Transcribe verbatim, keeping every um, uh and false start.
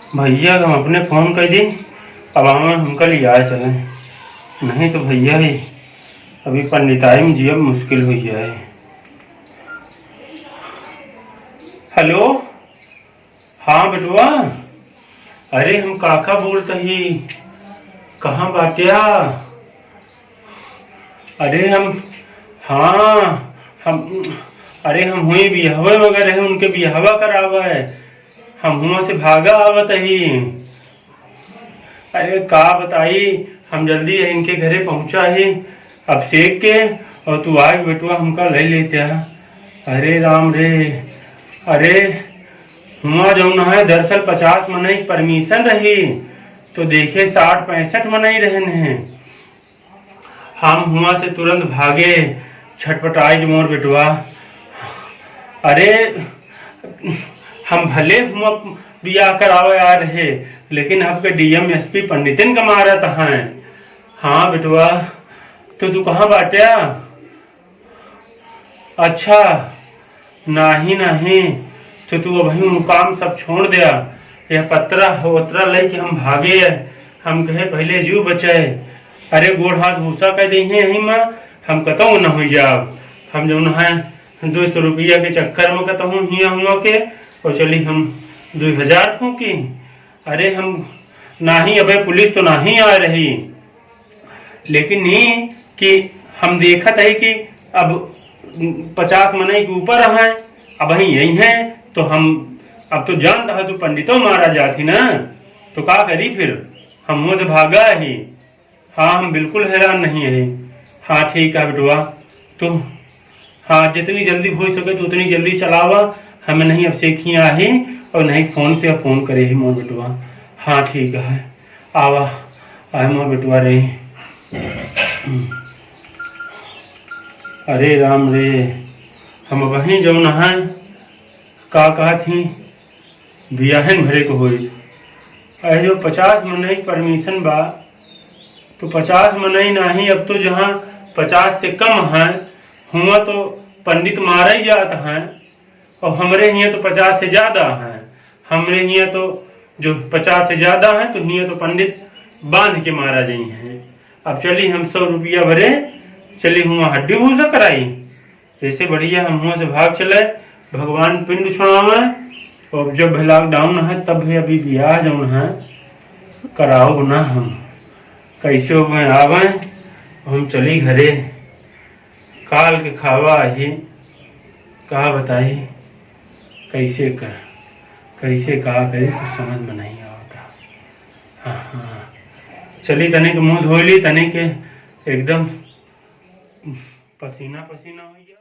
भइया के हम अपने फोन कइ दी, अब आवे हमका लियाए चले, नहीं तो भइया ही अभी पंडिताई में जियब मुश्किल होइ जाए। हेलो, हाँ बेटवा, अरे हम काका बोलत ही, कहाँ बाट्या? अरे हम, हाँ, हम, अरे हम हुई बियाहवे वगैरह है, उनके बियाहवा करावे, हम हुआं से भागा आवत ही। अरे का बताई, हम जल्दी इनके घरे पहुँचा ही अभिषेक के, और तू आके बेटवा हमका ले लेते। अरे राम रे, अरे हुआं जौन है दरअसल पचास मनई के परमिशन रही, तो देखे साठ पैंसठ मनई रहन हैं। हम हुआं से तुरंत भागे, छटपटाए के मोर बेटवा। अरे हम भले हुआं बियाह करावे आ रहे, लेकिन हमके डीएम एसपी पंडितन का मारत हैं। हाँ बेटवा, तो तू कहाँ बाट्या? अच्छा, नाही, नाही, तो तू अबहीं उ काम सब छोड़ द्या। यह पतरा होतरा लइके हम भागे, हम कहे पहिले जीव बचाए। अरे गोड़ हाथ भूसा कइ देइहें यही मा, हम कतहूँ न होइ जाब। हम जौन है दो सौ रुपया के चक्कर में कतहूँ हियाँ हुआँ के, और चली हम दुइ हजार फूँकी। अरे हम नाही, अबे पुलिस तो नाही आ रही, लेकिन ई कि हम देखत है कि अब पचास मनई के ऊपर हैं, अबहीं यही हैं, तो हम, अब तो जानत है तू पंडितो मारा जात ही ना, तो का करी फिर, हम हुआं से भागा ही। हाँ, हम बिल्कुल हैरान नहीं है। हाँ ठीक है बेटवा, तो हाँ, जितनी जल्दी होइ सके तो उतनी जल्दी चलावा, हमें नहीं अभिषेक हियाँ आही और नहीं फोन से फोन करे ही मोर बेटवा। हाँ ठीक है, आवा, आए मोर बेटवा रे। अरे राम रे, हम अबहीं जौन है, का कहत ही, बियाहन भरे को होई। अरे जो पचास मनई के परमिशन बा, तो पचास मनई नाही, अब तो जहाँ पचास से कम हैं, हुआं तो पंडित मारा ही जात हैं, और हमरे हियाँ तो पचास से ज्यादा हैं। हमरे हियाँ तो जो पचास से ज्यादा हैं, तो हियाँ तो पंडित बांध के मारा जाई हैं। अब चली हम सौ रुपया भरे, चली हुआं हड्डी भूसा कराई। जैसे बढ़िया हम हुआं से भाग चले, भगवान पिंड छुड़ावे। और जब भी लॉकडाउन है, तब भी अभी बियाह जौन है, कराओ ना हम। कैसे हो गए आवे, हम चली घरे। काल के खावा ही, का बताई, कैसे कर, कैसे का करी, कुछ समझ में नहीं आवता। हाँ, हाँ। चली तनिक मुँह धो ली, तनिक एकदम पसीना पसीना हो गया।